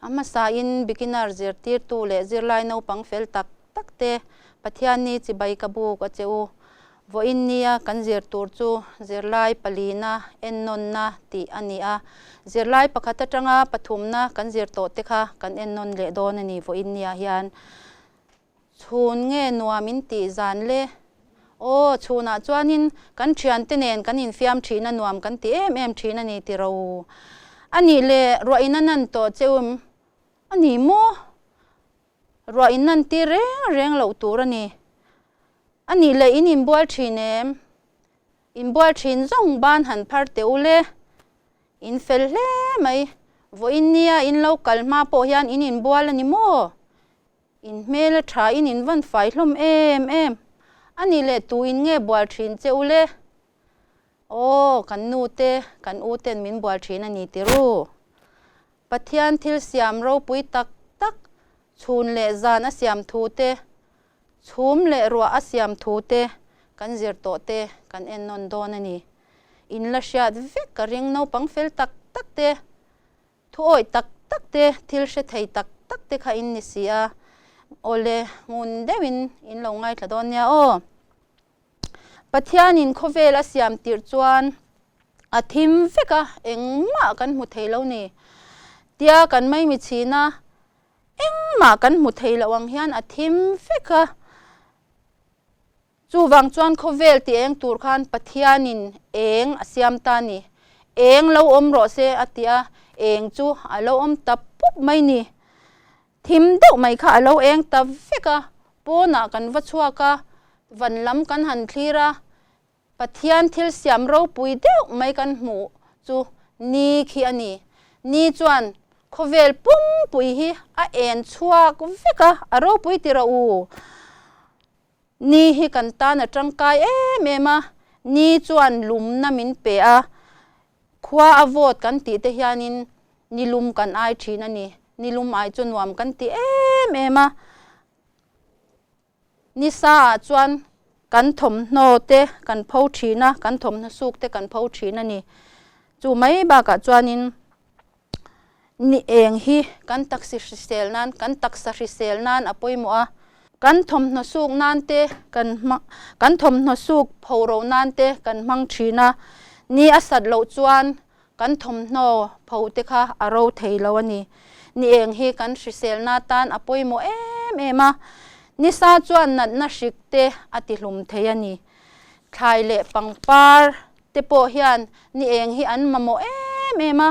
A hmasain beginner zirtirtu leh zirlai naupang fel tak tak te Pathianni chibai ka buk a che u. Vawiin nia kan zir tur chu zirlai palina ennawnna tih a ni a. Zirlai pakhat atanga pathumna kan zir tawh te kha kan ennawn leh dawn a ni vawiin nia hian. Chhun nge nuam in tih zan le? Aw, chhunah chuanin kan thiante nen kan infiam thin a nuam kan ti em em thin a ni ti ro. A nih le, ruah in a nan tawh che um a ni maw? Ruah in nan tir reng reng loh tur a ni. A nih le, in inbual thin em? Inbual thin zawng ban han phar teh u le. In fel hle mai. Vawiin nia in lo kal hma pawh hian in inbual a ni maw? In hmel a tha in in van fai hlawm em em. A nih leh tu in nge bual thin che u le? Aw, kan nu te, kan u ten min bual thin a ni ti ru. Pathian thil siam ropui tak tak, chhun leh zan a siam thu te, chhum leh ruah a siam thu te kan zir tawh te kan ennawn dawn a ni. In la hriat vek ka ring naupang fel tak tak te. Thuawih tak tak te, thil hre thei tak tak te kha in ni si a, awle ngun deuhin in lo ngaithla dawn nia aw. Pathianin khawvel a siam tirh chuan a thim vek a, engmah kan hmu thei lo ni. Tia kan maimi chhin a, engmah kan hmu thei loh ang hian a thim vek a. Chuvang chuan khawvel ti eng tur khan Pathianin eng a siam ta ni. Eng lo awm rawh se a ti a, eng chu a lo awm ta pup mai ni. Thim deuh mai kha a lo eng ta vek a, pawnah kan va chhuak a, van lam kan han thlir a, Pathian thil siam ropui deuh mai kan hmuh chu ni khi a ni. Ni chuan khawvel pumpui hi a en chhuak vek a, a ropui ti rawh u. Ni hi kan tan a tangkai em em a, ni chuan lumna min pe a, khua a vawt kan tih te hianin ni lum kan ai thin a ni, ni lum ai chu nuam kan ti em em a. Ni sa ah chuan kan thawmhnaw te kan pho thin a, kan thawmhnaw suk te kan pho thin a ni. Chu mai bakah chuanin Ni eng hi kan taksi hrisel nan, kan taksa hrisel nan a pawimawh a. Kan thawmhnaw suk nan te kan hmang, kan thawmhnaw suk phoro nan te kan hmang thin a. Ni a sat loh chuan kan thawmhnaw pho te kha a ro thei lo a ni. Ni eng hi kan hriselna tan a pawimawh em em a. Ni sa chuan natna hrik te a tihlum thei a ni. Thlai leh pangpar te pawh hian ni eng hi an mamawh em em a,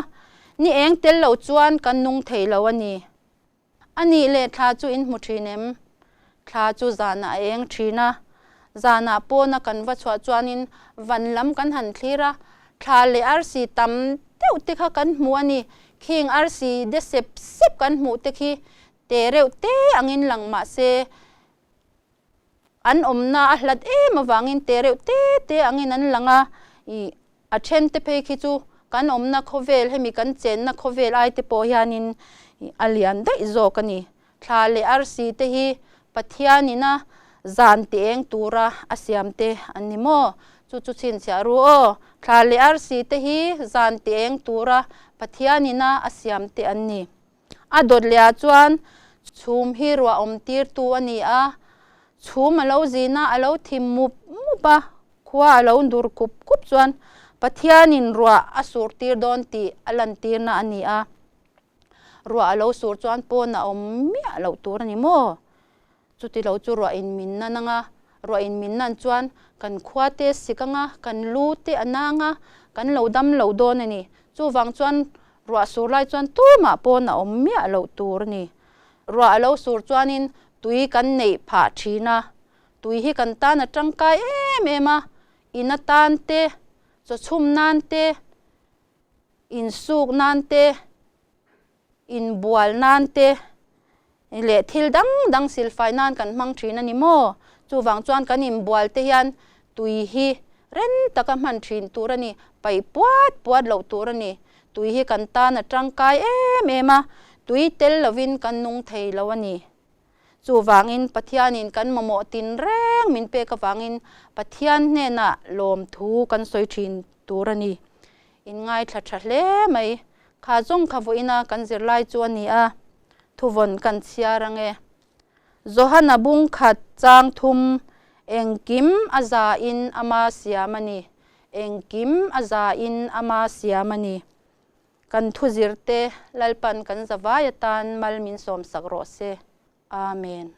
ni eng tel lo chuan kan nung thei lo a ni. A nih leh thla chu in hmu thin em? Thla chu zanah a eng thin a, zanah pawna kan va chhuah chuanin van lam kan han thlir a, thla leh arsi tam deuh te kha kan hmu a ni. Khing arsi de sep sep kan hmuh te khi te reuh te angin lang mah se, An awmna a hlat em avangin te reuh te te angin an lang a, ih a then te phei khi chu kan awmna khawvel hemi kan chenna khawvel ai te pawh hianin ih a lian daih zawk a ni. Thla leh arsi te hi Pathianin a zan ti eng tura a siam te an ni maw? Chu chu chhinchhiah ru aw. Thla leh arsi te hi zan ti eng tura Pathianin a a siam te an ni. A dawt leh ah chuan chhum hi ruah awm tirtu a ni a, chhum a lo zin a, a lo thim mup mup a, khua a lo dur kup kup chuan Pathianin ruah a sur tir dawn tih a lantirna a ni a, ruah a lo sur chuan pawn a awm miah loh tur a ni maw? Chuti lo chu ruah in min nan anga, ruah in min nan chuan kan khua te sik anga, kan lu te a nang a, kan lo dam lo dawn a ni. Chuvang chuan ruah sur lai chuan tumah pawn a awm miah loh tur a ni. Ruah a lo sur chuanin tui kan neih phah thin a, tui hi kan tan a tangkai em em a, in atan te, chaw chhum nan te, insuk nan te, inbual nan te leh thil dang dang silfai nan kan hmang thin a ni maw? Chuvang chuan kan inbual te hian tui hi ren taka hman thin tur a ni, paih puat puat loh tur a ni. Tui hi kan tan a tangkai em em a, tui tel lovin kan nung thei lo a ni. Chuvangin Pathianin kan mamawh tinreng min pek avangin Pathian hnenah lawmthu kan sawi thin tur a ni. Inngaithla tha hle mai. Kha zawng kha vawiina kan zirlai chu a ni a, thuvawn kan chhiar ang e. Johana bung khat chang thum, Engkim a za in ama siam a ni, engkim a za in ama siam a ni. Kan thu zirte Lalpan kan zavai atan mal min sawmsak rawh se. Amen.